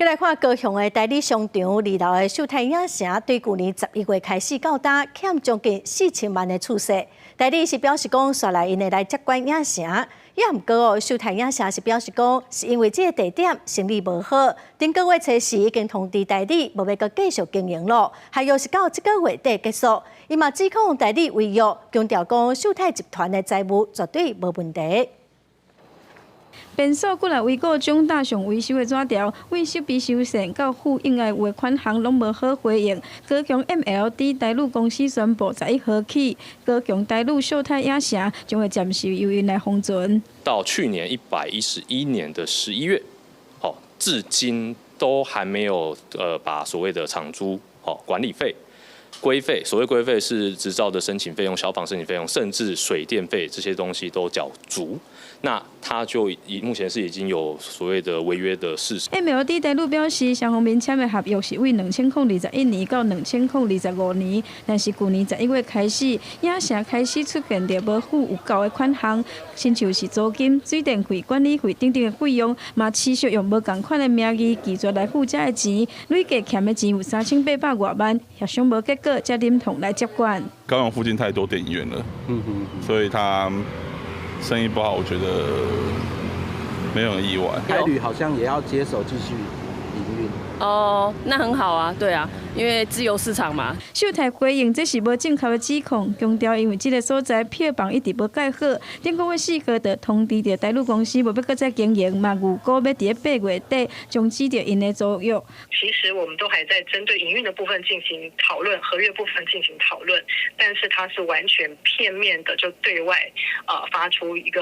閣來看高雄的台旅商場二樓的秀泰影城，對舊年11月開始到今，欠將近4000萬的厝稅。台旅是表示講，紲來𪜶會來接管影城，也毋過哦，秀泰影城是表示講，是因為這个地點生意無好，頂個月初時已經通知台旅，無欲閣繼續經營咯，合約是到這個月底結束。伊嘛指控台旅違約，強調講秀泰集團的財務絕對無問題。便所閣來違故將大上維修的紙條，為設備修繕到付應該有的款項攏無好回應。高雄 MLD 台旅公司宣布11號起，高雄台旅秀泰影城將會暫時由𪜶來封存。到去年111年的11月，好，至今都還沒有把所謂的場租、好管理費、規費，所謂規費是執照的申請費用、消防申請費用，甚至水電費這些東西都繳足。那他就以目前是已經有所謂的違約的事實。 MLD 台旅表示，雙方面簽的合約是為2021年到2025年，但是舊年11月開始，影城開始出現著無付有夠的款項，親像是租金、水電費、管理費等等的費用，嘛持續用無仝款的名義拒絕來付這个錢，累計欠的錢有3800外萬，協商無結果，才忍痛來接管。高雄附近太多電影院了，所以他生意不好，我覺得沒有意外。台旅好像也要接手繼續營運。哦，那很好啊，對啊，因為自由市場嘛。秀泰回應這是無正確的指控，強調因為這个所在票房一直無蓋好，頂個月4號就通知著台旅公司無欲閣再經營，嘛預估欲佇咧8月底終止著𪜶的租約。其實我們都還在針對營運的部分進行討論，合約部分進行討論，但是它是完全片面的就對外發出一個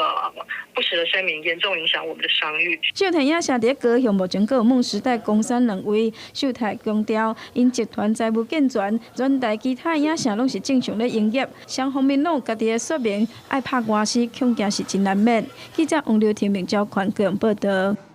不實的聲明，嚴重影響我們的商譽。秀泰影城佇咧高雄目前閣有夢時代、岡山兩位。秀泰強調，𪜶集團財務健全，全台其他影城攏是正常咧營業，雙方面攏有家己的說明，愛拍官司恐驚是真難免。記者王劉天明、焦寬高雄報道。